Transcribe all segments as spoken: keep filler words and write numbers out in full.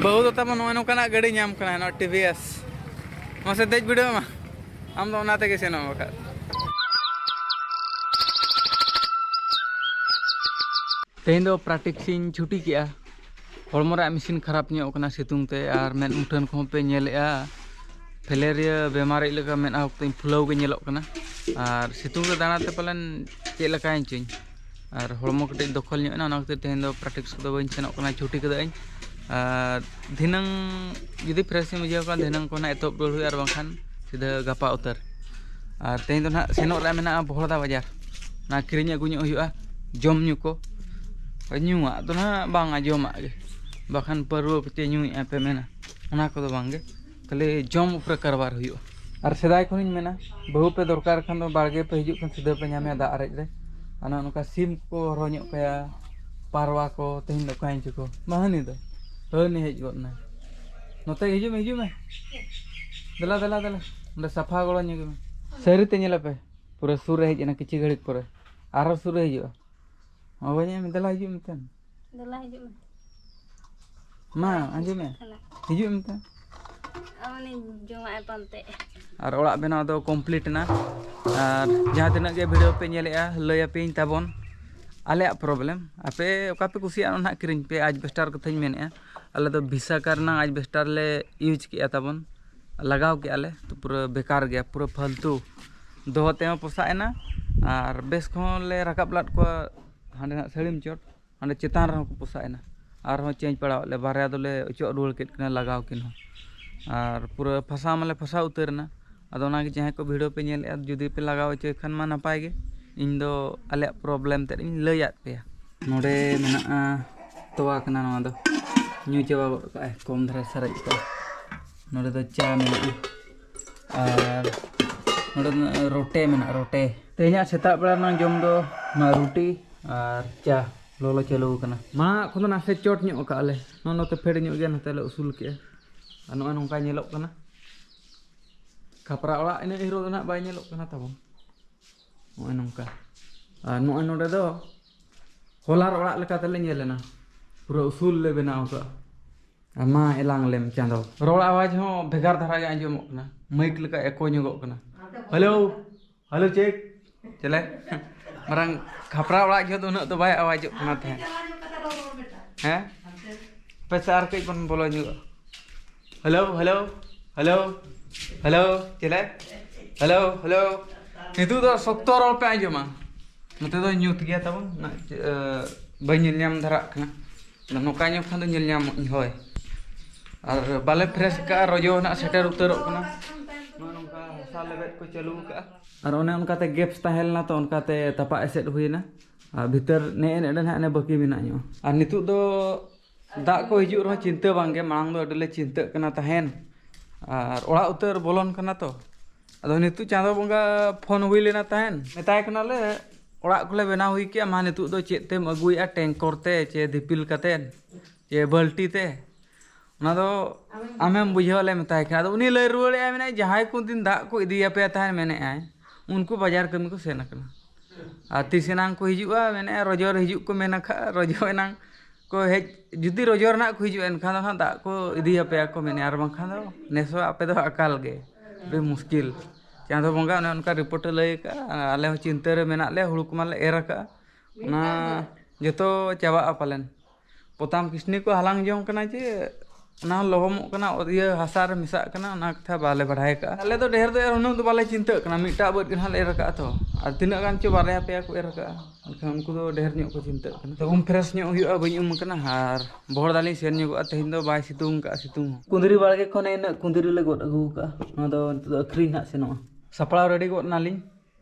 ᱵᱟᱹᱦᱩ ᱫᱚ ᱛᱟᱵᱚᱱ ᱱᱚᱜᱼᱚᱭ ᱱᱚᱝᱠᱟᱱᱟᱜ ᱜᱟᱹᱰᱤ ᱧᱟᱢ ᱠᱟᱱᱟ, ᱱᱚᱣᱟ ᱴᱤ ᱵᱷᱤ ᱮᱥ᱾ ᱢᱟᱥᱮ ᱫᱮᱡ ᱵᱤᱰᱟᱹᱣ ᱢᱟ, ᱟᱢ ᱫᱚ ᱚᱱᱟ ᱛᱮᱜᱮ ᱥᱮᱱᱚᱜ ᱢᱮ ᱵᱟᱠᱷᱟᱡ᱾ ᱛᱮᱦᱮᱧ ᱫᱚ ᱯᱨᱮᱠᱴᱤᱥ ᱤᱧ ᱪᱷᱩᱴᱤ ᱠᱮᱜᱼᱟ᱾ ᱦᱚᱲᱢᱚ ᱨᱮᱭᱟᱜ ᱢᱮᱥᱤᱱ ᱠᱷᱟᱨᱟᱯ ᱧᱚᱜ ᱠᱟᱱᱟ ᱥᱤᱛᱩᱝ ᱛᱮ, ᱟᱨ ᱢᱮᱫ ᱢᱩᱴᱷᱟᱹᱱ ᱠᱚᱦᱚᱸ ᱯᱮ ᱧᱮᱞᱮᱜᱼᱟ, ᱯᱷᱮᱞᱮᱨᱤᱭᱟᱹ ᱵᱮᱢᱟᱨᱤᱡ ᱞᱮᱠᱟ ᱢᱮᱫᱦᱟ ᱠᱚᱛᱤᱧ ᱯᱷᱩᱞᱟᱹᱣ ᱜᱮ ᱧᱮᱞᱚᱜ ᱠᱟᱱᱟ᱾ ᱟᱨ ᱥᱤᱛᱩᱝ ᱨᱮ ᱫᱟᱬᱟ ᱛᱮ ᱯᱟᱞᱮᱱ ᱪᱮᱫ ᱞᱮᱠᱟᱭᱮᱱ ᱪᱚᱧ, ᱟᱨ ᱦᱚᱲᱢᱚ ᱠᱟᱹᱴᱤᱡ ᱫᱚᱠᱷᱚᱞ ᱧᱚᱜ ᱮᱱᱟ, ᱚᱱᱟ ᱠᱷᱟᱹᱛᱤᱨ ᱛᱮᱦᱮᱧ ᱫᱚ ᱯᱨᱮᱠᱴᱤᱥ ᱠᱚᱫᱚ ᱵᱟᱹᱧ ᱥᱮᱱᱚᱜ ᱠᱟᱱᱟ, ᱪᱷᱩᱴᱤ ᱠᱟᱹᱫᱟᱹᱧ᱾ ᱟᱨ ᱫᱷᱤᱱᱟᱹᱝ ᱡᱩᱫᱤ ᱯᱷᱨᱮᱥ ᱤᱧ ᱵᱩᱡᱷᱟᱹᱣ ᱠᱷᱟᱱ, ᱫᱷᱤᱱᱟᱹᱝ ᱠᱷᱚᱱ ᱦᱟᱸᱜ ᱮᱛᱚᱦᱚᱵ ᱨᱩᱣᱟᱹᱲ ᱦᱩᱭᱩᱜᱼᱟ, ᱟᱨ ᱵᱟᱝᱠᱷᱟᱱ ᱥᱤᱫᱷᱟᱹ ᱜᱟᱯᱟ ᱩᱛᱟᱹᱨ᱾ ᱟᱨ ᱛᱮᱦᱮᱧ ᱫᱚ ᱱᱟᱦᱟᱜ ᱥᱮᱱᱚᱜ ᱨᱮᱭᱟᱜ ᱢᱮᱱᱟᱜᱼᱟ ᱵᱚᱦᱲᱫᱟ ᱵᱟᱡᱟᱨ, ᱚᱱᱟ ᱠᱤᱨᱤᱧ ᱟᱹᱜᱩ ᱧᱚᱜ ᱦᱩᱭᱩᱜᱼᱟ, ᱡᱚᱢ ᱧᱩ ᱠᱚ᱾ ᱧᱩᱣᱟᱜ ᱫᱚ ᱱᱟᱦᱟᱜ ᱵᱟᱝᱟ, ᱡᱚᱢᱟᱜ ᱜᱮ, ᱵᱟᱠᱷᱟᱱ ᱯᱟᱹᱨᱣᱟᱹ ᱠᱚᱪᱮ ᱧᱩᱭᱮᱫᱼᱟ ᱯᱮ ᱢᱮᱱᱟ, ᱚᱱᱟ ᱠᱚᱫᱚ ᱵᱟᱝ ᱜᱮ, ᱠᱷᱟᱹᱞᱤ ᱡᱚᱢ ᱩᱯᱨᱮ ᱠᱟᱨᱵᱟᱨ ᱦᱩᱭᱩᱜᱼᱟ᱾ ᱟᱨ ᱥᱮᱫᱟᱭ ᱠᱷᱚᱱᱤᱧ ᱢᱮᱱᱟ, ᱵᱟᱹᱦᱩ ᱯᱮ ᱫᱚᱨᱠᱟᱨ ᱠᱷᱟᱱ ᱫᱚ ᱵᱟᱲᱜᱮ ᱯᱮ ᱦᱤᱡᱩᱜ ᱠᱷᱟᱱ ᱥᱤᱫᱷᱟᱹ ᱯᱮ ᱧᱟᱢᱮᱭᱟ ᱫᱟᱜ ᱟᱨᱮᱡ ᱨᱮ᱾ ᱟᱨ ᱱᱚᱜᱼᱚ ᱱᱚᱝᱠᱟ ᱥᱤᱢ ᱠᱚᱠᱚ ᱦᱚᱨᱦᱚ ᱧᱚᱜ ᱠᱟᱭᱟ, ᱯᱟᱨᱣᱟ ᱠᱚ, ᱛᱮᱦᱮᱧ ᱫᱚ ᱚᱠᱟᱭᱮᱱ ᱪᱚ ᱠᱚ, ᱢᱟ ᱦᱟᱹᱱᱤ ᱫᱚ, ᱦᱟᱹᱱᱤ ᱦᱮᱡ ᱜᱚᱫ ᱮᱱᱟᱭ᱾ ᱱᱚᱛᱮ ᱦᱤᱡᱩᱜ ᱢᱮ, ᱦᱤᱡᱩᱜ ᱢᱮ᱾ ᱫᱮᱞᱟ, ᱫᱮᱞᱟ, ᱫᱮᱞᱟ᱾ ᱚᱸᱰᱮ ᱥᱟᱯᱷᱟ ᱜᱚᱲᱚ ᱧᱚᱜ ᱢᱮ᱾ ᱥᱟᱹᱨᱤ ᱛᱮ ᱧᱮᱞᱮ ᱯᱮ, ᱯᱩᱨᱟᱹ ᱥᱩᱨ ᱨᱮ ᱦᱮᱡ ᱮᱱᱟ, ᱠᱤᱪᱷᱩ ᱜᱷᱟᱹᱲᱤᱡ ᱯᱚᱨᱮ ᱟᱨᱦᱚᱸ ᱥᱩᱨ ᱨᱮ ᱦᱤᱡᱩᱜᱼᱟ᱾ ᱦᱚᱸ, ᱵᱟᱹᱧ ᱮᱢ, ᱫᱮᱞᱟ ᱦᱤᱡᱩᱜ ᱢᱮ ᱛᱮᱱ᱾ ᱫᱮᱞᱟ ᱦᱤᱡᱩᱜ ᱢᱮ᱾ ᱢᱟ, ᱟᱸᱡᱚᱢ ᱢᱮ᱾ ᱦᱤᱡᱩᱜ ᱢᱮ ᱛᱮᱱ᱾ ᱟᱢ ᱩᱱᱤ ᱡᱚᱢᱟᱜ ᱮ ᱯᱟᱱᱛᱮ᱾ ᱟᱨ ᱚᱲᱟᱜ ᱵᱮᱱᱟᱣ ᱫᱚ ᱠᱚᱢᱯᱞᱤᱴ ᱮᱱᱟ᱾ ᱟᱨ ᱡᱟᱦᱟᱸ ᱛᱤᱱᱟᱹᱜ ᱜᱮ ᱵᱷᱤᱰᱤᱭᱳ ᱯᱮ ᱧᱮᱞᱮᱜᱼᱟ, ᱞᱟᱹᱭ ᱟᱯᱮᱭᱟᱹᱧ ᱛᱟᱵᱚᱱ ᱟᱞᱮᱭᱟᱜ ᱯᱨᱚᱵᱞᱮᱢ᱾ ᱟᱯᱮ ᱚᱠᱟ ᱯᱮ ᱠᱩᱥᱤᱭᱟᱜᱼᱟ, ᱚᱱᱟ ᱱᱟᱦᱟᱜ ᱠᱤᱨᱤᱧ ᱯᱮ᱾ ᱟᱡᱽᱵᱮᱥᱴᱟᱨ ᱠᱟᱛᱷᱟᱧ ᱢᱮᱱᱮᱜᱼᱟ, ᱟᱞᱮ ᱫᱚ ᱵᱷᱤᱥᱟᱠᱟ ᱨᱮᱱᱟᱜ ᱟᱡᱽᱵᱮᱥᱴᱟᱨ ᱞᱮ ᱤᱭᱩᱡᱽ ᱠᱮᱜᱼᱟ ᱛᱟᱵᱚᱱ, ᱞᱟᱜᱟᱣ ᱠᱮᱜᱼᱟ ᱞᱮ, ᱛᱚ ᱯᱩᱨᱟᱹ ᱵᱮᱠᱟᱨ ᱜᱮᱭᱟ, ᱯᱩᱨᱟᱹ ᱯᱷᱟᱞᱛᱩ᱾ ᱫᱚᱦᱚ ᱛᱮᱦᱚᱸ ᱯᱚᱥᱟᱜ ᱮᱱᱟ, ᱟᱨ ᱵᱮᱥ ᱠᱚᱦᱚᱸ ᱞᱮ ᱨᱟᱠᱟᱵ ᱞᱟᱫ ᱠᱚᱣᱟ ᱦᱟᱸᱰᱮ ᱱᱟᱜ ᱥᱟᱹᱲᱤᱢ ᱪᱚᱴ, ᱦᱟᱸᱰᱮ ᱪᱮᱛᱟᱱ ᱨᱮᱦᱚᱸ ᱠᱚ ᱯᱚᱥᱟᱜ ᱮᱱᱟ᱾ ᱟᱨᱦᱚᱸ ᱪᱮᱧᱡᱽ ᱯᱟᱲᱟᱣᱟᱫ ᱞᱮ, ᱵᱟᱨᱭᱟ ᱫᱚᱞᱮ ᱚᱪᱚᱜ ᱨᱩᱣᱟᱹᱲ ᱠᱮᱫ ᱠᱤᱱᱟ, ᱞᱟᱜᱟᱣ ᱠᱤᱱ ᱦᱚᱸ᱾ ᱟᱨ ᱯᱩᱨᱟᱹ ᱯᱷᱟᱥᱟᱣ ᱢᱟᱞᱮ ᱯᱷᱟᱥᱟᱣ ᱩᱛᱟᱹᱨ ᱮᱱᱟ᱾ ᱟᱫᱚ ᱚᱱᱟᱜᱮ ᱡᱟᱦᱟᱸᱭ ᱠᱚ ᱵᱷᱤᱰᱤᱭᱳ ᱯᱮ ᱧᱮᱞᱮᱫᱼᱟ, ᱡᱩᱫᱤ ᱯᱮ ᱞᱟᱜᱟᱣ ᱦᱚᱪᱚᱭ ᱠᱷᱟᱱ ᱢᱟ ᱱᱟᱯᱟᱭ ᱜᱮ᱾ ᱤᱧ ᱫᱚ ᱟᱞᱮᱭᱟᱜ ᱯᱨᱚᱵᱞᱮᱢ ᱛᱮᱫ ᱤᱧ ᱞᱟᱹᱭᱟᱫ ᱯᱮᱭᱟ᱾ ᱱᱚᱰᱮ ᱢᱮᱱᱟᱜᱼᱟ ᱛᱚᱣᱟ ᱠᱟᱱᱟ, ᱱᱚᱣᱟ ᱫᱚ ᱧᱩ ᱪᱟᱵᱟ ᱜᱚᱫ ᱠᱟᱜᱼᱟᱭ, ᱠᱚᱢ ᱫᱷᱟᱨᱟ ᱥᱟᱨᱮᱡ ᱠᱟᱜᱼᱟ᱾ ᱱᱚᱰᱮ ᱫᱚ ᱪᱟ ᱢᱮᱱᱟᱜᱼᱟ ᱟᱨ ᱱᱚᱰᱮ ᱫᱚ ᱨᱚᱴᱮ ᱢᱮᱱᱟᱜᱼᱟ, ᱨᱚᱴᱮ᱾ ᱛᱮᱦᱮᱧᱟᱜ ᱥᱮᱛᱟᱜ ᱵᱮᱲᱟ ᱨᱮᱱᱟᱜ ᱡᱚᱢ ᱫᱚ ᱱᱚᱣᱟ ᱨᱩᱴᱤ ᱟᱨ ᱪᱟ ᱞᱚᱞᱚ ᱪᱟᱹᱞᱩ ᱟᱠᱟᱱᱟ᱾ ᱢᱟᱲᱟᱝ ᱟᱜ ᱠᱷᱚᱱ ᱫᱚ ᱱᱟᱥᱮ ᱪᱚᱴ ᱧᱚᱜ ᱠᱟᱜᱼᱟ ᱞᱮ, ᱱᱚᱜᱼᱚ ᱱᱚᱛᱮ ᱯᱷᱮᱰ ᱧᱚᱜ ᱜᱮᱭᱟ, ᱱᱚᱛᱮ ᱞᱮ ᱩᱥᱩᱞ ᱠᱮᱜᱼᱟ᱾ ᱟᱨ ᱱᱚᱜᱼᱚᱭ ᱱᱚᱝᱠᱟ ᱧᱮᱞᱚᱜ ᱠᱟᱱᱟ᱾ ᱠᱷᱟᱯᱨᱟ ᱚᱲᱟᱜ ᱤᱱᱟᱹᱜ ᱦᱤᱨᱳ ᱫᱚ ᱱᱟᱦᱟᱜ ᱵᱟᱭ ᱧᱮᱞᱚᱜ ᱠᱟᱱᱟ ᱛᱟᱵᱚᱱ᱾ ᱱᱚᱜᱼᱚᱭ ᱱᱚᱝᱠᱟ᱾ ᱟᱨ ᱱᱚᱜᱼᱚᱭ ᱱᱚᱰᱮ ᱫᱚ ᱦᱚᱞᱟᱨ ᱚᱲᱟᱜ ᱞᱮᱠᱟ ᱛᱮᱞᱮ ᱧᱮᱞ ᱮᱱᱟ, ᱯᱩᱨᱟᱹ ᱩᱥᱩᱞ ᱞᱮ ᱵᱮᱱᱟᱣ ᱠᱟᱜᱼᱟ᱾ ᱟᱢᱟ ᱮᱞᱟᱝ ᱞᱮᱢ ᱪᱟᱸᱫᱚ᱾ ᱨᱚᱲ ᱟᱣᱟᱡᱽ ᱦᱚᱸ ᱵᱷᱮᱜᱟᱨ ᱫᱷᱟᱨᱟ ᱜᱮ ᱟᱸᱡᱚᱢᱚᱜ ᱠᱟᱱᱟ, ᱢᱟᱹᱭᱤᱠ ᱞᱮᱠᱟ ᱮᱠᱳ ᱧᱚᱜᱚᱜ ᱠᱟᱱᱟ᱾ Hello, hello, check. ᱪᱮᱞᱮ? ᱢᱟᱨᱟᱝ ᱠᱷᱟᱯᱨᱟ ᱚᱲᱟᱜ ᱡᱚᱦᱚᱜ ᱫᱚ ᱩᱱᱟᱹᱜ ᱫᱚ ᱵᱟᱭ ᱟᱣᱟᱡᱚᱜ ᱠᱟᱱᱟ ᱛᱟᱦᱮᱸᱫ᱾ ᱦᱮᱸ? ᱯᱮᱥᱮ ᱟᱨ ᱠᱟᱹᱡ ᱵᱚᱱ ᱵᱚᱞᱚ ᱧᱚᱜᱚᱜᱼᱟ᱾ ᱦᱮᱞᱳ, ᱦᱮᱞᱳ, ᱦᱮᱞᱳ, ᱦᱮᱞᱳ, ᱪᱮᱞᱮ? Hello, hello. ᱱᱤᱛᱚᱜ ᱫᱚ ᱥᱚᱠᱛᱚ ᱨᱚᱲ ᱯᱮ ᱟᱸᱡᱚᱢᱟ᱾ ᱱᱚᱛᱮ ᱫᱚ ᱧᱩᱛ ᱜᱮᱭᱟ ᱛᱟᱵᱚᱱ, ᱚᱱᱟ, ᱮ, ᱵᱟᱹᱧ ᱧᱮᱞ ᱧᱟᱢ ᱫᱷᱟᱨᱟᱜ ᱠᱟᱱᱟ᱾ ᱟᱫᱚ ᱱᱚᱝᱠᱟ ᱧᱚᱜ ᱠᱷᱟᱱ ᱫᱚ ᱧᱮᱞ ᱧᱟᱢᱚᱜ ᱟᱹᱧ, ᱦᱳᱭ᱾ ᱟᱨ ᱵᱟᱞᱮ ᱯᱷᱨᱮᱥ ᱠᱟᱜᱼᱟ, ᱨᱚᱡᱚ ᱱᱟᱜ ᱥᱮᱴᱮᱨ ᱩᱛᱟᱹᱨᱚᱜ ᱠᱟᱱᱟ᱾ ᱱᱚᱜᱼᱚ ᱱᱚᱝᱠᱟ ᱦᱟᱥᱟ ᱞᱮᱵᱮᱫ ᱠᱚ ᱪᱟᱹᱞᱩ ᱠᱟᱜᱼᱟ᱾ ᱟᱨ ᱚᱱᱮ ᱚᱱᱠᱟᱛᱮ ᱜᱮᱯᱥ ᱛᱟᱦᱮᱸ ᱞᱮᱱᱟ, ᱛᱚ ᱚᱱᱠᱟᱛᱮ ᱛᱟᱯᱟᱜ ᱮᱥᱮᱫ ᱦᱩᱭᱱᱟ᱾ ᱟᱨ ᱵᱷᱤᱛᱟᱹᱨ ᱱᱮᱜᱼᱮ ᱱᱮᱰᱮ ᱱᱟᱦᱟᱜ ᱮᱱᱮ ᱵᱟᱹᱠᱤ ᱢᱮᱱᱟᱜ ᱧᱚᱜᱼᱟ᱾ ᱟᱨ ᱱᱤᱛᱚᱜ ᱫᱚ ᱫᱟᱜ ᱠᱚ ᱦᱤᱡᱩᱜ ᱨᱮᱦᱚᱸ ᱪᱤᱱᱛᱟᱹ ᱵᱟᱝᱜᱮ, ᱢᱟᱲᱟᱝ ᱫᱚ ᱟᱹᱰᱤᱞᱮ ᱪᱤᱱᱛᱟᱹᱜ ᱠᱟᱱᱟ ᱛᱟᱦᱮᱱ᱾ ᱟᱨ ᱚᱲᱟᱜ ᱩᱛᱟᱹᱨ ᱵᱚᱞᱚᱱ ᱠᱟᱱᱟ ᱛᱚ, ᱟᱫᱚ ᱱᱤᱛᱚᱜ ᱪᱟᱸᱫᱚ ᱵᱚᱸᱜᱟ ᱯᱷᱳᱱ ᱦᱩᱭ ᱞᱮᱱᱟ ᱛᱟᱦᱮᱱ, ᱢᱮᱛᱟᱭ ᱠᱟᱱᱟᱞᱮ, ᱚᱲᱟᱜ ᱠᱚᱞᱮ ᱵᱮᱱᱟᱣ ᱦᱩᱭ ᱠᱮᱜᱼᱟ, ᱢᱟ ᱱᱤᱛᱚᱜ ᱫᱚ ᱪᱮᱫ ᱛᱮᱢ ᱟᱹᱜᱩᱭᱮᱫᱼᱟ, ᱴᱮᱝᱠᱚᱨ ᱛᱮ ᱪᱮ ᱫᱤᱯᱤᱞ ᱠᱟᱛᱮᱫ ᱪᱮ ᱵᱟᱹᱞᱴᱤ ᱛᱮ? ᱚᱱᱟ ᱫᱚ ᱟᱢᱮᱢ ᱵᱩᱡᱷᱟᱹᱣ ᱟᱞᱮ ᱢᱮᱛᱟᱭ ᱠᱟᱱᱟ᱾ ᱟᱫᱚ ᱩᱱᱤ ᱞᱟᱹᱭ ᱨᱩᱣᱟᱹᱲᱮᱫᱼᱟᱭ, ᱢᱮᱱᱮᱫᱼᱟᱭ, ᱡᱟᱦᱟᱸᱭ ᱠᱚ ᱫᱤᱱ ᱫᱟᱜ ᱠᱚ ᱤᱫᱤᱭᱟᱯᱮᱭᱟ ᱛᱟᱦᱮᱱ, ᱢᱮᱱᱮᱫᱼᱟᱭ, ᱩᱱᱠᱩ ᱵᱟᱡᱟᱨ ᱠᱟᱹᱢᱤ ᱠᱚ ᱥᱮᱱ ᱟᱠᱟᱱᱟ᱾ ᱟᱨ ᱛᱤᱥ ᱮᱱᱟᱝ ᱠᱚ ᱦᱤᱡᱩᱜᱼᱟ, ᱢᱮᱱᱮᱫᱼᱟᱭ, ᱨᱚᱡᱚ ᱨᱮ ᱦᱤᱡᱩᱜ ᱠᱚ ᱢᱮᱱ ᱟᱠᱟᱫᱼᱟ, ᱨᱚᱡᱚ ᱮᱱᱟᱝ ᱠᱚ ᱦᱮᱡ, ᱡᱩᱫᱤ ᱨᱚᱡᱚ ᱨᱮᱱᱟᱜ ᱠᱚ ᱦᱤᱡᱩᱜᱼᱟ, ᱮᱱᱠᱷᱟᱱ ᱫᱚ ᱦᱟᱸᱜ ᱫᱟᱜ ᱠᱚ ᱤᱫᱤᱭᱟᱯᱮᱭᱟ ᱠᱚ ᱢᱮᱱᱮᱫᱼᱟ, ᱟᱨ ᱵᱟᱝᱠᱷᱟᱱ ᱫᱚ ᱱᱮᱥ ᱦᱚᱸ ᱟᱯᱮ ᱫᱚ ᱟᱠᱟᱞ ᱜᱮ, ᱟᱹᱰᱤ ᱢᱩᱥᱠᱤᱞ᱾ ᱪᱟᱸᱫᱚ ᱵᱚᱸᱜᱟ ᱚᱱᱮ ᱚᱱᱠᱟ ᱨᱤᱯᱳᱨᱴ ᱮ ᱞᱟᱹᱭ ᱟᱠᱟᱫᱼᱟ, ᱟᱞᱮ ᱦᱚᱸ ᱪᱤᱱᱛᱟᱹ ᱨᱮ ᱢᱮᱱᱟᱜ ᱞᱮᱭᱟ, ᱦᱩᱲᱩ ᱠᱚᱢᱟᱞᱮ ᱮᱨ ᱟᱠᱟᱫᱼᱟ, ᱚᱱᱟ ᱡᱚᱛᱚ ᱪᱟᱵᱟᱜᱼᱟ ᱯᱟᱞᱮᱱ᱾ ᱯᱚᱛᱟᱢ ᱠᱤᱥᱱᱤ ᱠᱚ ᱦᱟᱞᱟᱝ ᱡᱚᱝ ᱠᱟᱱᱟ ᱡᱮ ᱚᱱᱟ ᱞᱚᱦᱚᱢᱚᱜ ᱠᱟᱱᱟ, ᱤᱭᱟᱹ ᱦᱟᱥᱟ ᱨᱮ ᱢᱮᱥᱟᱜ ᱠᱟᱱᱟ, ᱚᱱᱟ ᱠᱟᱛᱷᱟ ᱵᱟᱞᱮ ᱵᱟᱲᱟᱭ ᱠᱟᱜᱼᱟ᱾ ᱟᱞᱮ ᱫᱚ ᱰᱷᱮᱨ ᱫᱚ ᱮᱨ ᱩᱱᱟᱹᱜ ᱫᱚ ᱵᱟᱞᱮ ᱪᱤᱱᱛᱟᱹᱜ ᱠᱟᱱᱟ, ᱢᱤᱫᱴᱟᱜ ᱵᱟᱹᱫᱽ ᱜᱮ ᱱᱟᱦᱟᱜ ᱞᱮ ᱮᱨ ᱠᱟᱜᱼᱟ ᱛᱚ, ᱟᱨ ᱛᱤᱱᱟᱹᱜ ᱜᱟᱱ ᱪᱚ ᱵᱟᱨᱭᱟ ᱯᱮᱭᱟ ᱠᱚ ᱮᱨ ᱠᱟᱜᱼᱟ, ᱮᱱᱠᱷᱟᱱ ᱩᱱᱠᱩ ᱫᱚ ᱰᱷᱮᱨ ᱧᱚᱜ ᱠᱚ ᱪᱤᱱᱛᱟᱹᱜ ᱠᱟᱱᱟ᱾ ᱛᱚ ᱩᱢ ᱯᱷᱨᱮᱥ ᱧᱚᱜ ᱦᱩᱭᱩᱜᱼᱟ, ᱵᱟᱹᱧ ᱩᱢ ᱠᱟᱱᱟ, ᱟᱨ ᱵᱚᱦᱚᱲ ᱫᱟᱞᱤᱧ ᱥᱮᱱ ᱧᱚᱜᱚᱜᱼᱟ, ᱛᱮᱦᱮᱧ ᱫᱚ ᱵᱟᱭ ᱥᱤᱛᱩᱝ ᱠᱟᱜᱼᱟ ᱥᱤᱛᱩᱝ ᱦᱚᱸ᱾ ᱠᱩᱸᱫᱽᱨᱤ ᱵᱟᱲᱜᱮ ᱠᱷᱚᱱ ᱤᱱᱟᱹᱜ ᱠᱩᱸᱫᱽᱨᱤ ᱞᱮ ᱜᱚᱫ ᱟᱹᱜᱩ ᱠᱟᱜᱼᱟ, ᱱᱚᱣᱟ ᱫᱚ ᱱᱤᱛᱚᱜ ᱫᱚ ᱟᱹᱠᱷᱨᱤᱧ ᱱᱟᱦᱟᱜ ᱥᱮᱱᱚᱜᱼᱟ᱾ ᱥᱟᱯᱲᱟᱣ ᱨᱮᱰᱤ ᱜᱚᱫ ᱱᱟᱞᱤᱧ᱾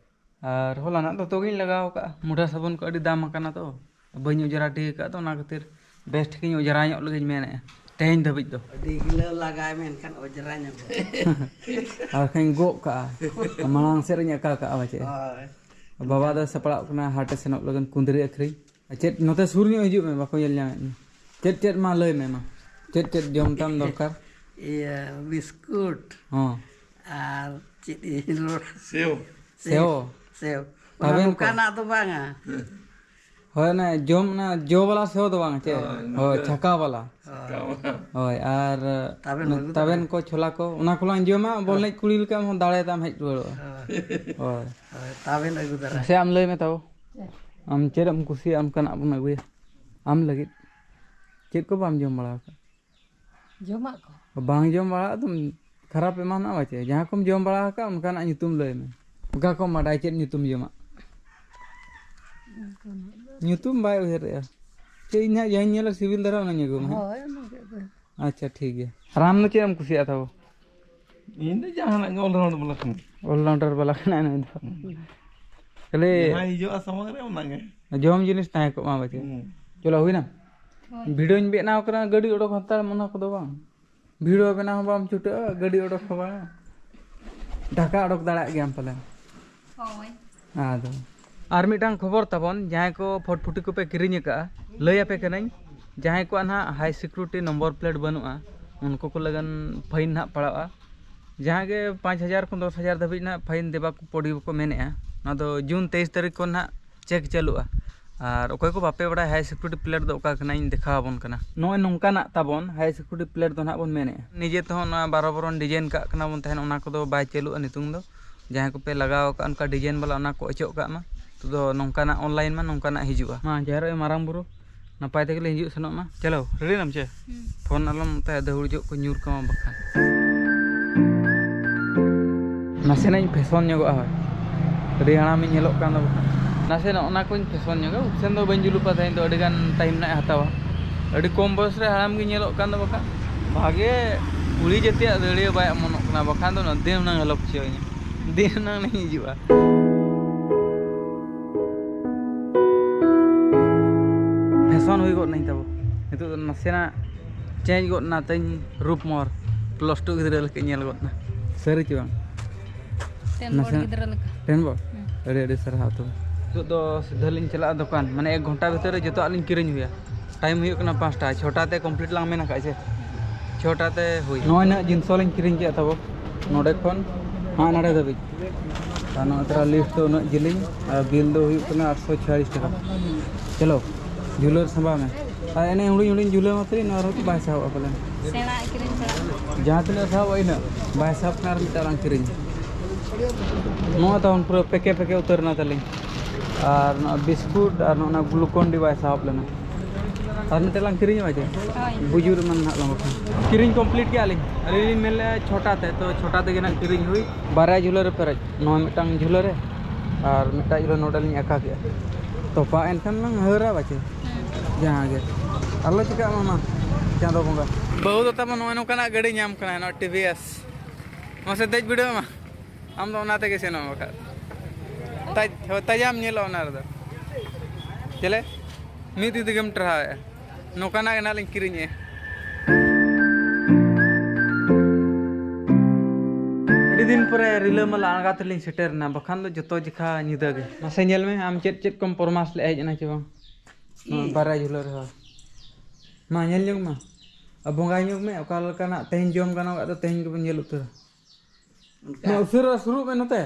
ᱟᱨ ᱦᱚᱞᱟᱱᱟᱜ ᱫᱚᱛᱚ ᱜᱤᱧ ᱞᱟᱜᱟᱣ ᱠᱟᱜᱼᱟ᱾ ᱢᱩᱰᱷᱟᱹ ᱥᱟᱵᱚᱱ ᱠᱚ ᱟᱹᱰᱤ ᱫᱟᱢ ᱟᱠᱟᱱᱟ ᱛᱚ, ᱵᱟᱹᱧ ᱚᱡᱽᱨᱟ ᱴᱷᱤᱠ ᱟᱠᱟᱫ, ᱛᱚ ᱚᱱᱟ ᱠᱷᱟᱹᱛᱤᱨ ᱵᱮᱥ ᱴᱷᱤᱠᱤᱧ ᱚᱡᱽᱨᱟ ᱧᱚᱜ ᱞᱮᱜᱮᱧ ᱢᱮᱱᱮᱫᱼᱟ ᱛᱮᱦᱮᱧ ᱫᱷᱟᱹᱵᱤᱡ ᱫᱚ᱾ ᱟᱹᱰᱤ ᱜᱤᱞᱟᱹ ᱞᱟᱜᱟᱭ ᱢᱮᱱᱠᱷᱟᱱ ᱚᱡᱽᱨᱟ ᱧᱚᱜᱚᱜ᱾ ᱟᱨ ᱠᱷᱟᱱ ᱜᱚᱜ ᱠᱟᱜᱼᱟ, ᱢᱟᱲᱟᱝ ᱥᱮᱫ ᱨᱤᱧ ᱟᱠᱟ ᱠᱟᱜᱼᱟ ᱯᱟᱪᱮᱫ᱾ ᱦᱳᱭ᱾ ᱵᱟᱵᱟ ᱫᱚ ᱥᱟᱯᱲᱟᱜ ᱠᱟᱱᱟ ᱦᱟᱴᱮ ᱥᱮᱱᱚᱜ ᱞᱟᱹᱜᱤᱫ ᱠᱩᱸᱫᱽᱨᱤ ᱟᱹᱠᱷᱨᱤᱧ᱾ ᱟᱨ ᱪᱮᱫ, ᱱᱚᱛᱮ ᱥᱩᱨ ᱧᱚᱜ ᱦᱤᱡᱩᱜ ᱢᱮ, ᱵᱟᱠᱚ ᱧᱮᱞ ᱧᱟᱢᱮᱫ ᱢᱮ᱾ ᱪᱮᱫ ᱪᱮᱫ ᱢᱟ ᱞᱟᱹᱭ ᱢᱮ ᱢᱟ, ᱪᱮᱫ ᱪᱮᱫ ᱡᱚᱢ ᱛᱟᱢ ᱫᱚᱨᱠᱟᱨ? ᱤᱭᱟᱹ, ᱵᱤᱥᱠᱩᱴ᱾ ᱦᱚᱸ᱾ ᱟᱨ ᱪᱮᱫ ᱤᱧ ᱨᱚᱲ? ᱥᱮᱣ᱾ ᱥᱮᱣ᱾ ᱥᱮᱣ᱾ ᱚᱱᱟ ᱛᱟᱵᱮᱱ ᱠᱚ? ᱱᱚᱝᱠᱟᱱᱟᱜ ᱫᱚ ᱵᱟᱝᱟ᱾ ᱦᱳᱭ, ᱚᱱᱟ ᱡᱚᱢ, ᱚᱱᱟ ᱡᱚ ᱵᱟᱞᱟ ᱥᱮᱣ ᱫᱚ ᱵᱟᱝ, ᱪᱮᱫ? ᱦᱳᱭ, ᱦᱳᱭ, ᱱᱚᱝᱠᱟ᱾ ᱪᱷᱟᱠᱟ ᱵᱟᱞᱟ᱾ ᱦᱳᱭ᱾ ᱦᱳᱭ, ᱟᱨ ᱛᱟᱵᱮᱱ ᱚᱱᱟ ᱠᱚ ᱟᱹᱜᱩ ᱛᱟᱵᱮᱱ ᱛᱚᱨᱟᱭᱟ᱾ ᱠᱚ, ᱪᱷᱳᱞᱟ ᱠᱚ, ᱚᱱᱟ ᱠᱚᱞᱟᱝ ᱡᱚᱢᱟ, ᱵᱚᱞ ᱮᱱᱮᱡ ᱠᱩᱲᱤ ᱞᱮᱠᱟ ᱦᱚᱸ ᱫᱟᱲᱮ ᱛᱟᱢ ᱦᱮᱡ ᱨᱩᱣᱟᱹᱲᱚᱜᱼᱟ᱾ ᱦᱳᱭ᱾ ᱦᱳᱭ᱾ ᱦᱳᱭ, ᱛᱟᱵᱮᱱ ᱟᱹᱜᱩ ᱛᱚᱨᱟᱭᱟ᱾ ᱢᱟᱥᱮ ᱟᱢ ᱞᱟᱹᱭ ᱢᱮ ᱛᱟᱵᱚ, ᱟᱢ ᱪᱮᱫ ᱮᱢ ᱠᱩᱥᱤᱭᱟᱜᱼᱟ, ᱚᱱᱠᱟᱱᱟᱜ ᱵᱚᱱ ᱟᱹᱜᱩᱭᱟ ᱟᱢ ᱞᱟᱹᱜᱤᱫ᱾ ᱪᱮᱫ ᱠᱚ ᱵᱟᱢ ᱡᱚᱢ ᱵᱟᱲᱟ ᱟᱠᱟᱫ? ᱡᱚᱢᱟᱜ ᱠᱚ? ᱵᱟᱝ ᱡᱚᱢ ᱵᱟᱲᱟ ᱟᱫᱚᱢ ᱠᱷᱟᱨᱟᱯ ᱮᱢᱟᱱᱟᱜ ᱵᱟᱪᱮ? ᱡᱟᱦᱟᱸ ᱠᱚᱢ ᱡᱚᱢ ᱵᱟᱲᱟ ᱟᱠᱟᱫ, ᱚᱱᱠᱟᱱᱟᱜ ᱧᱩᱛᱩᱢ ᱞᱟᱹᱭ ᱢᱮ᱾ ᱚᱠᱟ ᱠᱚᱢ ᱵᱟᱰᱟᱭ, ᱪᱮᱫ ᱧᱩᱛᱩᱢ ᱡᱚᱢᱟᱜ? ᱧᱩᱛᱩᱢ ᱵᱟᱭ ᱩᱭᱦᱟᱹᱨᱮᱜᱼᱟ᱾ ᱪᱮᱫ ᱤᱧ ᱦᱟᱸᱜ ᱡᱟᱦᱟᱸᱧ ᱧᱮᱞᱟ ᱥᱤᱵᱤᱞ ᱫᱷᱟᱨᱟ, ᱚᱱᱟᱧ ᱟᱹᱜᱩ ᱟᱢᱟ, ᱦᱮᱸ? ᱦᱳᱭ, ᱚᱱᱟ ᱜᱮ ᱟᱹᱜᱩᱭ ᱢᱮ᱾ ᱟᱪᱪᱷᱟ, ᱴᱷᱤᱠ ᱜᱮᱭᱟ᱾ ᱟᱨ ᱟᱢ ᱫᱚ ᱪᱮᱫ ᱮᱢ ᱠᱩᱥᱤᱭᱟᱜᱼᱟ ᱛᱟᱵᱚ? ᱤᱧ ᱫᱚ ᱡᱟᱦᱟᱱᱟᱜ ᱜᱮ, all rounder ᱵᱟᱞᱟ ᱠᱟᱱᱟ᱾ All rounder ᱵᱟᱞᱟ ᱠᱟᱱᱟᱭ ᱱᱩᱭ ᱫᱚ᱾ ᱦᱩᱸ᱾ ᱠᱷᱟᱹᱞᱤ ᱡᱟᱦᱟᱸ ᱦᱤᱡᱩᱜᱼᱟ ᱥᱟᱢᱟᱝ ᱨᱮ, ᱚᱱᱟᱜᱮ᱾ ᱡᱚᱢ ᱡᱤᱱᱤᱥ ᱛᱟᱦᱮᱸ ᱠᱚᱜ ᱢᱟ ᱵᱟᱪᱮ᱾ ᱦᱩᱸ᱾ ᱪᱚᱞᱚ, ᱦᱩᱭᱱᱟ? ᱦᱳᱭ᱾ ᱵᱷᱤᱰᱤᱭᱳᱧ ᱵᱮᱱᱟᱣ ᱠᱟᱱᱟ, ᱜᱟᱹᱰᱤ ᱚᱰᱚᱠ ᱦᱟᱛᱟᱲ ᱢᱮ, ᱚᱱᱟ ᱠᱚᱫᱚ ᱵᱟᱝ᱾ ᱵᱷᱤᱰᱤᱭᱳ ᱵᱮᱱᱟᱣ ᱦᱚᱸ ᱵᱟᱢ ᱪᱷᱩᱴᱟᱹᱜᱼᱟ, ᱜᱟᱹᱰᱤ ᱚᱰᱚᱠ ᱦᱚᱸ ᱵᱟᱝ᱾ ᱰᱷᱟᱠᱟ ᱚᱰᱚᱠ ᱫᱟᱲᱮᱭᱟᱜ ᱜᱮᱭᱟᱢ ᱯᱟᱞᱮᱱ᱾ ᱦᱳᱭ᱾ ᱟᱫᱚ ᱟᱨ ᱢᱤᱫᱴᱟᱝ ᱠᱷᱚᱵᱚᱨ ᱛᱟᱵᱚᱱ, ᱡᱟᱦᱟᱸᱭ ᱠᱚ ᱯᱷᱚᱴᱯᱷᱩᱴᱤ ᱠᱚᱯᱮ ᱠᱤᱨᱤᱧ ᱟᱠᱟᱫᱼᱟ, ᱞᱟᱹᱭ ᱟᱯᱮ ᱠᱟᱹᱱᱟᱹᱧ, ᱡᱟᱦᱟᱸᱭ ᱠᱚᱣᱟᱜ ᱱᱟᱦᱟᱜ high security number plate ᱵᱟᱹᱱᱩᱜᱼᱟ, ᱩᱱᱠᱩ ᱠᱚ ᱞᱟᱹᱜᱤᱫ fine ᱱᱟᱦᱟᱜ ᱯᱟᱲᱟᱜᱼᱟ᱾ ᱡᱟᱦᱟᱸ ᱜᱮ ᱯᱟᱸᱪ ᱦᱟᱡᱟᱨ ᱠᱷᱚᱱ ᱫᱚᱥ ᱦᱟᱡᱟᱨ ᱫᱷᱟᱹᱵᱤᱡ ᱱᱟᱦᱟᱜ fine ᱫᱮᱵᱟ ᱠᱚ ᱯᱚᱰᱤ ᱠᱚ ᱢᱮᱱᱮᱫᱼᱟ᱾ ᱚᱱᱟ ᱫᱚ ᱡᱩᱱ ᱛᱮᱭᱤᱥ ᱛᱟᱹᱨᱤᱠᱷ ᱠᱷᱚᱱ ᱱᱟᱦᱟᱜ check ᱪᱟᱹᱞᱩᱜᱼᱟ᱾ ᱟᱨ ᱚᱠᱚᱭ ᱠᱚ ᱵᱟᱯᱮ ᱵᱟᱲᱟᱭᱟ high security plate ᱫᱚ ᱚᱠᱟ ᱠᱟᱱᱟ, ᱤᱧ ᱫᱮᱠᱷᱟᱣ ᱟᱵᱚᱱ ᱠᱟᱱᱟ᱾ ᱱᱚᱜᱼᱚᱭ ᱱᱚᱝᱠᱟᱱᱟᱜ ᱛᱟᱵᱚᱱ high security plate ᱫᱚ ᱱᱟᱦᱟᱜ ᱵᱚᱱ ᱢᱮᱱᱮᱫᱼᱟ᱾ ᱱᱤᱡᱮ ᱛᱮᱦᱚᱸ ᱚᱱᱟ ᱵᱟᱨᱚ ᱵᱚᱨᱚᱱ design ᱠᱟᱜ ᱠᱟᱱᱟ ᱵᱚᱱ ᱛᱟᱦᱮᱱ, ᱚᱱᱟ ᱠᱚᱫᱚ ᱵᱟᱭ ᱪᱟᱹᱞᱩᱜᱼᱟ ᱱᱤᱛᱚᱝ ᱫᱚ᱾ ᱡᱟᱦᱟᱸᱭ ᱠᱚᱯᱮ ᱞᱟᱜᱟᱣ ᱟᱠᱟᱫ ᱚᱱᱠᱟ design ᱵᱟᱞᱟ, ᱚᱱᱟ ᱠᱚ ᱚᱪᱚᱜ ᱠᱟᱜ ᱢᱟ᱾ ᱱᱤᱛᱚᱜ ᱫᱚ ᱱᱚᱝᱠᱟᱱᱟᱜ online ᱢᱟ ᱱᱚᱝᱠᱟᱱᱟᱜ ᱦᱤᱡᱩᱜᱼᱟ᱾ ᱢᱟ ᱡᱟᱦᱮᱨ ᱟᱭᱳ ᱢᱟᱨᱟᱝ ᱵᱩᱨᱩ ᱱᱟᱯᱟᱭ ᱛᱮᱜᱮ ᱞᱮ ᱦᱤᱡᱩᱜ ᱥᱮᱱᱚᱜ ᱢᱟ᱾ ᱪᱚᱞᱚ, ready ᱱᱟᱢ ᱪᱮ? ᱦᱩᱸ᱾ ᱯᱷᱳᱱ ᱟᱞᱚᱢ ᱛᱟᱭᱟ, ᱫᱟᱹᱦᱩᱲ ᱡᱚᱜ ᱠᱚ ᱧᱩᱨ ᱠᱟᱢᱟ ᱵᱟᱠᱷᱟᱱ᱾ ᱱᱟᱥᱮᱱᱟᱜ ᱤᱧ fashion ᱧᱚᱜᱚᱜᱼᱟ, ᱦᱳᱭ᱾ ᱟᱹᱰᱤ ᱦᱟᱲᱟᱢᱤᱧ ᱧᱮᱞᱚᱜ ᱠᱟᱱ ᱫᱚ ᱵᱟᱠᱷᱟᱱ᱾ ᱱᱟᱥᱮᱱᱟᱜ ᱚᱱᱟ ᱠᱚᱧ fashion ᱧᱚᱜᱟ, ᱩᱵ ᱥᱮᱱ ᱫᱚ ᱵᱟᱹᱧ ᱡᱩᱞᱩᱯᱟ ᱛᱮᱦᱮᱧ ᱫᱚ, ᱟᱹᱰᱤ ᱜᱟᱱ time ᱱᱟᱜ ᱮ ᱦᱟᱛᱟᱣᱟ᱾ ᱟᱹᱰᱤ ᱠᱚᱢ ᱵᱚᱭᱚᱥ ᱨᱮ ᱦᱟᱲᱟᱢ ᱜᱤᱧ ᱧᱮᱞᱚᱜ ᱠᱟᱱ ᱫᱚ ᱵᱟᱠᱷᱟᱱ᱾ ᱵᱷᱟᱜᱮ ᱠᱩᱲᱤ ᱡᱟᱹᱛᱤᱭᱟᱜ ᱫᱟᱹᱲᱭᱟᱹ ᱵᱟᱭ ᱚᱢᱚᱱᱚᱜ ᱠᱟᱱᱟ, ᱵᱟᱠᱷᱟᱱ ᱫᱚ ᱫᱤᱱ ᱦᱩᱱᱟᱹᱝ ᱟᱞᱚ ᱯᱩᱪᱷᱟᱹᱣ ᱤᱧᱟ᱾ ᱫᱤᱱ ᱦᱩᱱᱟᱹᱝ ᱞᱤᱧ ᱦᱤᱡᱩᱜᱼᱟ᱾ Fashion ᱦᱩᱭ ᱜᱚᱫ ᱱᱟᱹᱧ ᱛᱟᱵᱚ᱾ ᱱᱤᱛᱚᱜ ᱫᱚ ᱱᱟᱥᱮᱱᱟᱜ change ᱜᱚᱫ ᱱᱟ ᱛᱤᱧ ᱨᱩᱯ ᱢᱚᱦᱚᱨ᱾ Plus two ᱜᱤᱫᱽᱨᱟᱹ ᱞᱮᱠᱟᱧ ᱧᱮᱞ ᱜᱚᱫ ᱱᱟ᱾ ᱥᱟᱹᱨᱤ ᱪᱮ ᱵᱟᱝ? ᱴᱮᱱ ᱵᱳᱨᱰ ᱱᱟᱥᱮᱱᱟᱜ ᱜᱤᱫᱽᱨᱟᱹ ᱞᱮᱠᱟ᱾ ᱴᱮᱱ ᱵᱳᱨᱰ? ᱦᱩᱸ᱾ ᱟᱹᱰᱤ ᱟᱹᱰᱤ ᱥᱟᱨᱦᱟᱣ ᱛᱚᱵᱮ᱾ ᱱᱤᱛᱚᱜ ᱫᱚ ᱥᱤᱫᱷᱟᱹ ᱞᱤᱧ ᱪᱟᱞᱟᱜᱼᱟ ᱫᱚᱠᱟᱱ, ᱢᱟᱱᱮ ᱮᱠ ᱜᱷᱚᱱᱴᱟ ᱵᱷᱤᱛᱤᱨ ᱨᱮ ᱡᱚᱛᱚᱣᱟᱜ ᱞᱤᱧ ᱠᱤᱨᱤᱧ ᱟᱹᱜᱩᱭᱟ᱾ Time ᱦᱩᱭᱩᱜ ᱠᱟᱱᱟ ᱯᱟᱸᱪᱴᱟ, ᱪᱷᱚᱴᱟ ᱛᱮ complete ᱞᱟᱝ ᱢᱮᱱ ᱟᱠᱟᱫ ᱥᱮ? ᱪᱷᱚᱴᱟ ᱛᱮ ᱦᱩᱭ᱾ ᱱᱚᱜᱼᱚᱭ ᱱᱟᱜ ᱡᱤᱱᱤᱥ ᱞᱤᱧ ᱠᱤᱨᱤᱧ ᱠᱮᱫᱼᱟ ᱛᱟᱵᱚ, ᱱᱚᱰᱮ ᱠᱷᱚᱱ ᱦᱟᱸᱜ ᱱᱟᱰᱮ ᱫᱷᱟᱹᱵᱤᱡ᱾ ᱟᱨ ᱱᱚᱜᱼᱚᱭ ᱛᱚᱨᱟ list ᱫᱚ ᱩᱱᱟᱹᱜ ᱡᱮᱞᱮᱧ, ᱟᱨ bill ᱫᱚ ᱦᱩᱭᱩᱜ ᱠᱟᱱᱟ ᱟᱴᱥᱚ ᱪᱷᱤᱭᱟᱞᱤᱥ ᱴᱟᱠᱟ᱾ ᱪᱚᱞᱚ, ᱡᱷᱩᱞᱟᱹ ᱨᱮ ᱥᱟᱢᱵᱟᱣ ᱢᱮ᱾ ᱟᱨ ᱮᱱᱮ ᱦᱩᱰᱤᱧ ᱦᱩᱰᱤᱧ ᱡᱷᱩᱞᱟᱹ ᱢᱟᱛᱨᱮ ᱱᱚᱣᱟ ᱨᱮᱦᱚᱸ ᱵᱟᱭ ᱥᱟᱦᱚᱵᱼᱟ ᱯᱟᱞᱮᱱ᱾ ᱥᱮᱬᱟ ᱠᱤᱨᱤᱧ ᱪᱟᱞᱟᱜ᱾ ᱡᱟᱦᱟᱸ ᱛᱤᱱᱟᱹᱜ ᱥᱟᱦᱚᱵᱼᱟ ᱤᱱᱟᱹᱜ, ᱵᱟᱭ ᱥᱟᱦᱚᱵ ᱠᱷᱟᱱ ᱟᱨ ᱢᱤᱫᱴᱟᱝ ᱞᱟᱝ ᱠᱤᱨᱤᱧ᱾ ᱱᱚᱣᱟ ᱛᱟᱵᱚᱱ ᱯᱩᱨᱟᱹ ᱯᱮᱠᱮ ᱯᱮᱠᱮ ᱩᱛᱟᱹᱨ ᱮᱱᱟ ᱛᱟᱹᱞᱤᱧ᱾ ᱟᱨ ᱱᱚᱣᱟ ᱵᱤᱥᱠᱩᱴ ᱟᱨ ᱱᱚᱜᱼᱚ ᱱᱟ ᱜᱞᱩᱠᱚᱱ ᱰᱤ ᱵᱟᱭ ᱥᱟᱦᱚᱵ ᱞᱮᱱᱟ᱾ ᱟᱨ ᱢᱤᱫᱴᱟᱝ ᱞᱟᱝ ᱠᱤᱨᱤᱧᱚᱜᱼᱟ ᱡᱮ? ᱦᱳᱭ᱾ ᱵᱩᱡᱩᱨ ᱮᱢᱟᱱ ᱱᱟᱦᱟᱜ ᱞᱟᱝ ᱵᱟᱠᱷᱟᱱ᱾ ᱠᱤᱨᱤᱧ ᱠᱚᱢᱯᱞᱤᱴ ᱠᱮᱜᱼᱟ ᱞᱤᱧ᱾ ᱟᱹᱞᱤᱧ ᱞᱤᱧ ᱢᱮᱱ ᱞᱮᱜᱼᱟ ᱪᱷᱚᱴᱟ ᱛᱮ, ᱛᱚ ᱪᱷᱚᱴᱟ ᱛᱮᱜᱮ ᱱᱟᱦᱟᱜ ᱠᱤᱨᱤᱧ ᱦᱩᱭ᱾ ᱵᱟᱨᱭᱟ ᱡᱷᱩᱞᱟᱹ ᱨᱮ ᱯᱮᱨᱮᱡ, ᱱᱚᱣᱟ ᱢᱤᱫᱴᱟᱝ ᱡᱷᱩᱞᱟᱹ ᱨᱮ ᱟᱨ ᱢᱤᱫᱴᱟᱝ ᱡᱷᱩᱞᱟᱹ ᱱᱚᱰᱮ ᱞᱤᱧ ᱟᱠᱟ ᱠᱮᱜᱼᱟ᱾ ᱛᱚᱯᱟ ᱮᱱᱠᱷᱟᱱ ᱞᱟᱝ ᱦᱟᱹᱨᱟ ᱵᱟᱪᱮ᱾ ᱦᱩᱸ᱾ ᱡᱟᱦᱟᱸ ᱜᱮ᱾ ᱟᱞᱚ ᱪᱤᱠᱟᱹᱜ ᱢᱟ ᱢᱟ, ᱪᱟᱸᱫᱚ ᱵᱚᱸᱜᱟ᱾ ᱵᱟᱹᱦᱩ ᱫᱚ ᱛᱟᱢᱟ ᱱᱚᱜᱼᱚᱭ ᱱᱚᱝᱠᱟᱱᱟᱜ ᱜᱟᱹᱰᱤ ᱧᱟᱢ ᱠᱟᱱᱟ, ᱱᱚᱣᱟ ᱴᱤ ᱵᱷᱤ ᱮᱥ᱾ ᱢᱟᱥᱮ ᱫᱮᱡ ᱵᱤᱰᱟᱹᱣ ᱢᱟ᱾ ᱟᱢ ᱫᱚ ᱚᱱᱟ ᱛᱮᱜᱮ ᱥᱮᱱᱚᱜ ᱢᱮ ᱵᱟᱠᱷᱟᱡ᱾ ᱛᱟᱡ-, ᱦᱳᱭ, ᱛᱟᱡᱟᱢ ᱧᱮᱞᱚᱜᱼᱟ ᱚᱱᱟ ᱨᱮᱫᱚ᱾ ᱪᱮᱞᱮ? ᱢᱤᱫ ᱛᱤ ᱛᱮᱜᱮᱢ ᱴᱟᱨᱦᱟᱣᱮᱜᱼᱟ᱾ ᱱᱚᱝᱠᱟᱱᱟᱜ ᱜᱮ ᱱᱟᱦᱟᱜ ᱞᱤᱧ ᱠᱤᱨᱤᱧᱮᱜᱼᱟ᱾ ᱟᱹᱰᱤ ᱫᱤᱱ ᱯᱚᱨᱮ ᱨᱤᱞᱟᱹᱢᱟᱞᱟ ᱟᱬᱜᱟᱛ ᱨᱮᱞᱤᱧ ᱥᱮᱴᱮᱨ ᱮᱱᱟ, ᱵᱟᱠᱷᱟᱱ ᱫᱚ ᱡᱚᱛᱚ ᱡᱮᱠᱷᱟ ᱧᱤᱫᱟᱹ ᱜᱮ᱾ ᱢᱟᱥᱮ ᱧᱮᱞ ᱢᱮ, ᱟᱢ ᱪᱮᱫ ᱪᱮᱫ ᱠᱚᱢ ᱯᱚᱨᱢᱟᱥ ᱞᱮᱫᱼᱟ, ᱦᱮᱡ ᱮᱱᱟ ᱪᱮ ᱵᱟᱝ? ᱱᱚᱣᱟ ᱤᱧ? ᱵᱟᱨᱭᱟ ᱡᱷᱩᱞᱟᱹ ᱨᱮ, ᱦᱳᱭ᱾ ᱢᱟ ᱧᱮᱞ ᱧᱚᱜ ᱢᱟ᱾ ᱟᱨ ᱵᱚᱸᱜᱟᱭ ᱧᱚᱜ ᱢᱮ, ᱚᱠᱟ ᱞᱮᱠᱟᱱᱟᱜ ᱛᱮᱦᱮᱧ ᱡᱚᱢ ᱜᱟᱱᱚᱜ ᱫᱚ ᱛᱮᱦᱮᱧ ᱜᱮᱵᱚᱱ ᱧᱮᱞ ᱩᱛᱟᱹᱨᱟ᱾ ᱚᱱᱠᱟ᱾ ᱢᱟ ᱩᱥᱟᱹᱨᱟ ᱥᱩᱨᱩᱜ ᱢᱮ ᱱᱚᱛᱮ᱾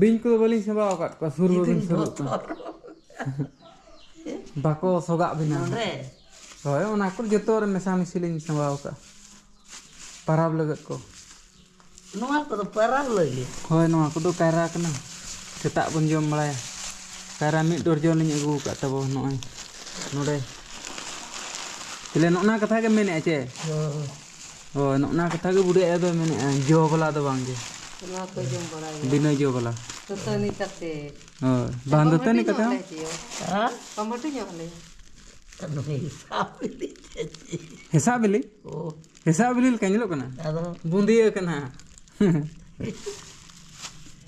ᱵᱤᱧ ᱠᱚᱫᱚ ᱵᱟᱹᱞᱤᱧ ᱥᱟᱢᱵᱟᱣ ᱟᱠᱟᱫ ᱠᱚᱣᱟ, ᱥᱩᱨ ᱵᱟᱹᱵᱤᱱ ᱤᱧ ᱥᱩᱨᱩᱜ ᱠᱟᱱᱟ᱾ ᱵᱚᱛᱚᱨ᱾ ᱵᱟᱠᱚ ᱥᱚᱜᱟᱜ ᱵᱮᱱᱟ᱾ ᱱᱚᱰᱮ? ᱦᱳᱭ, ᱚᱱᱟ ᱠᱚ ᱡᱚᱛᱚ ᱨᱮ ᱢᱮᱥᱟᱢᱤᱥᱤ ᱞᱤᱧ ᱥᱟᱢᱵᱟᱣ ᱟᱠᱟᱫᱼᱟ᱾ ᱯᱟᱨᱟᱵᱽ ᱞᱟᱹᱜᱤᱫ ᱠᱚ᱾ ᱱᱚᱣᱟ ᱠᱚᱫᱚ ᱯᱟᱨᱟᱵᱽ ᱞᱟᱹᱜᱤᱫ? ᱦᱳᱭ, ᱱᱚᱣᱟ ᱠᱚᱫᱚ ᱠᱟᱭᱨᱟ ᱠᱟᱱᱟ᱾ ᱥᱮᱛᱟᱜ ᱵᱚᱱ ᱡᱚᱢ ᱵᱟᱲᱟᱭᱟ᱾ ᱠᱟᱭᱨᱟ ᱢᱤᱫ ᱰᱚᱨᱡᱚᱱ ᱞᱤᱧ ᱟᱹᱜᱩ ᱟᱠᱟᱫ ᱛᱟᱵᱚ ᱱᱚᱜᱼᱚᱭ ᱱᱚᱰᱮ᱾ ᱛᱟᱦᱞᱮ ᱱᱚᱜᱼᱱᱟ ᱠᱟᱛᱷᱟ ᱜᱮ ᱢᱮᱱᱮᱫᱼᱟ ᱪᱮ? ᱦᱳᱭ᱾ ᱦᱳᱭ, ᱱᱚᱜᱼᱱᱟ ᱠᱟᱛᱷᱟ ᱜᱮ ᱵᱩᱰᱷᱤ ᱟᱭᱳ ᱫᱚᱭ ᱢᱮᱱᱮᱫᱼᱟ, ᱡᱚ ᱵᱟᱞᱟ ᱫᱚ ᱵᱟᱝ ᱜᱮ᱾ ᱱᱚᱣᱟ ᱠᱚ ᱡᱚᱢ ᱵᱟᱲᱟᱭ ᱜᱮ᱾ ᱵᱤᱱᱟᱹ ᱡᱚ ᱵᱟᱞᱟ᱾ ᱫᱟᱹᱛᱟᱹᱱᱤ ᱠᱟᱛᱮ᱾ ᱦᱳᱭ, ᱵᱟᱝ ᱫᱟᱹᱛᱟᱹᱱᱤ ᱠᱟᱛᱮ ᱦᱚᱸ᱾ ᱦᱮᱸ? ᱠᱚᱢᱵᱟᱹᱴᱤ ᱧᱚᱜ ᱟᱞᱮ᱾ ᱱᱩᱭ ᱦᱮᱸᱥᱟᱜ ᱵᱤᱞᱤ᱾ ᱦᱮᱸᱥᱟᱜ ᱵᱤᱞᱤ? ᱳ᱾ ᱦᱮᱸᱥᱟᱜ ᱵᱤᱞᱤ ᱞᱮᱠᱟ ᱧᱮᱞᱚᱜ ᱠᱟᱱᱟ? ᱟᱫᱚ? ᱵᱩᱸᱫᱤᱭᱟᱹ ᱠᱟᱱᱟ᱾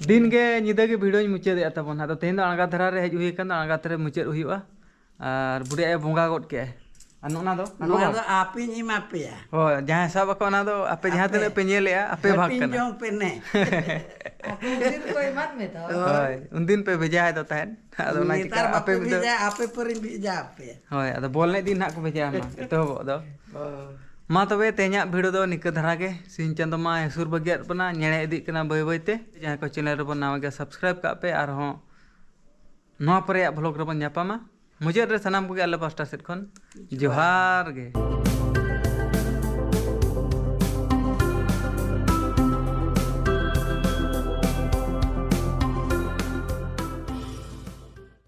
ᱫᱤᱱ ᱜᱮ ᱧᱤᱫᱟᱹ ᱜᱮ ᱵᱷᱤᱰᱤᱭᱳᱧ ᱢᱩᱪᱟᱹᱫᱮᱜᱼᱟ ᱛᱟᱵᱚᱱ᱾ ᱟᱫᱚ ᱛᱮᱦᱮᱧ ᱫᱚ ᱟᱬᱜᱟᱛ ᱫᱷᱟᱨᱟ ᱨᱮ ᱦᱮᱡ ᱦᱩᱭ ᱟᱠᱟᱱᱟ, ᱟᱬᱜᱟᱛ ᱨᱮ ᱢᱩᱪᱟᱹᱫ ᱦᱩᱭᱩᱜᱼᱟ᱾ ᱟᱨ ᱵᱩᱰᱷᱤ ᱟᱭᱳ ᱵᱚᱸᱜᱟ ᱜᱚᱫ ᱠᱮᱜᱼᱟᱭ᱾ ᱟᱨ ᱱᱚᱜᱼᱚ ᱱᱟ ᱫᱚ? ᱱᱚᱣᱟ ᱫᱚ ᱟᱯᱮᱧ ᱮᱢᱟ ᱯᱮᱭᱟ᱾ ᱦᱳᱭ, ᱡᱟᱦᱟᱸᱭ ᱥᱟᱵ ᱟᱠᱚ ᱚᱱᱟ ᱫᱚ ᱟᱯᱮ ᱡᱟᱦᱟᱸ ᱟᱯᱮ ᱛᱤᱱᱟᱹᱜ ᱯᱮ ᱧᱮᱞᱮᱜᱼᱟ, ᱟᱯᱮ ᱵᱷᱟᱜᱽ ᱦᱟᱹᱴᱤᱧ ᱠᱟᱱᱟ᱾ ᱡᱚᱝ ᱯᱮ ᱱᱮ᱾ ᱟᱯᱮ ᱩᱱᱫᱤᱱ ᱠᱚ ᱮᱢᱟᱫ ᱢᱮ ᱫᱚ᱾ ᱦᱳᱭ, ᱩᱱᱫᱤᱱ ᱯᱮ ᱵᱷᱮᱡᱟᱭ ᱫᱚ ᱛᱟᱦᱮᱸᱫ᱾ ᱟᱫᱚ ᱚᱱᱟ ᱱᱮᱛᱟᱨ ᱪᱤᱠᱟ ᱵᱟᱯᱮ ᱟᱯᱮ ᱢᱤᱫ ᱫᱷᱟᱣ ᱵᱷᱮᱡᱟ, ᱟᱯᱮ ᱯᱟᱹᱨᱤᱧ ᱵᱷᱮᱡᱟ ᱟᱯᱮᱭᱟ᱾ ᱦᱳᱭ, ᱟᱫᱚ ᱵᱚᱞ ᱮᱱᱮᱡ ᱫᱤᱱ ᱦᱟᱸᱜ ᱠᱚ ᱵᱷᱮᱡᱟᱭᱟ ᱢᱟ, ᱮᱛᱚᱦᱚᱵᱚᱜ ᱫᱚ᱾ ᱦᱳᱭ᱾ ᱢᱟ ᱛᱚᱵᱮ ᱛᱮᱦᱮᱧᱟᱜ ᱵᱷᱤᱰᱤᱭᱳ ᱫᱚ ᱱᱤᱝᱠᱟᱹ ᱫᱷᱟᱨᱟ ᱜᱮ᱾ ᱥᱤᱧ ᱪᱟᱸᱫᱚ ᱢᱟ ᱦᱟᱹᱥᱩᱨ ᱵᱟᱹᱜᱤᱭᱟᱫ ᱵᱚᱱᱟ, ᱧᱮᱲᱮ ᱤᱫᱤᱜ ᱠᱟᱱᱟ ᱵᱟᱹᱭ ᱵᱟᱹᱭ ᱛᱮ᱾ ᱡᱟᱦᱟᱸᱭ ᱠᱚ ᱪᱮᱱᱮᱞ ᱨᱮᱵᱚᱱ ᱱᱟᱣᱟ ᱜᱮᱭᱟ, ᱥᱟᱵᱥᱠᱨᱟᱭᱤᱵ ᱠᱟᱜ ᱯᱮ᱾ ᱟᱨᱦᱚᱸ ᱱᱚᱣᱟ ᱯᱚᱨᱮᱭᱟᱜ ᱵᱷᱞᱚᱜ ᱨᱮᱵᱚᱱ ᱧᱟᱯᱟᱢᱟ᱾ ᱢᱩᱪᱟᱹᱫ ᱨᱮ ᱥᱟᱱᱟᱢ ᱠᱚᱜᱮ ᱟᱞᱮ ᱯᱟᱥᱴᱟ ᱥᱮᱫ ᱠᱷᱚᱱ ᱡᱚᱦᱟᱨ ᱜᱮ᱾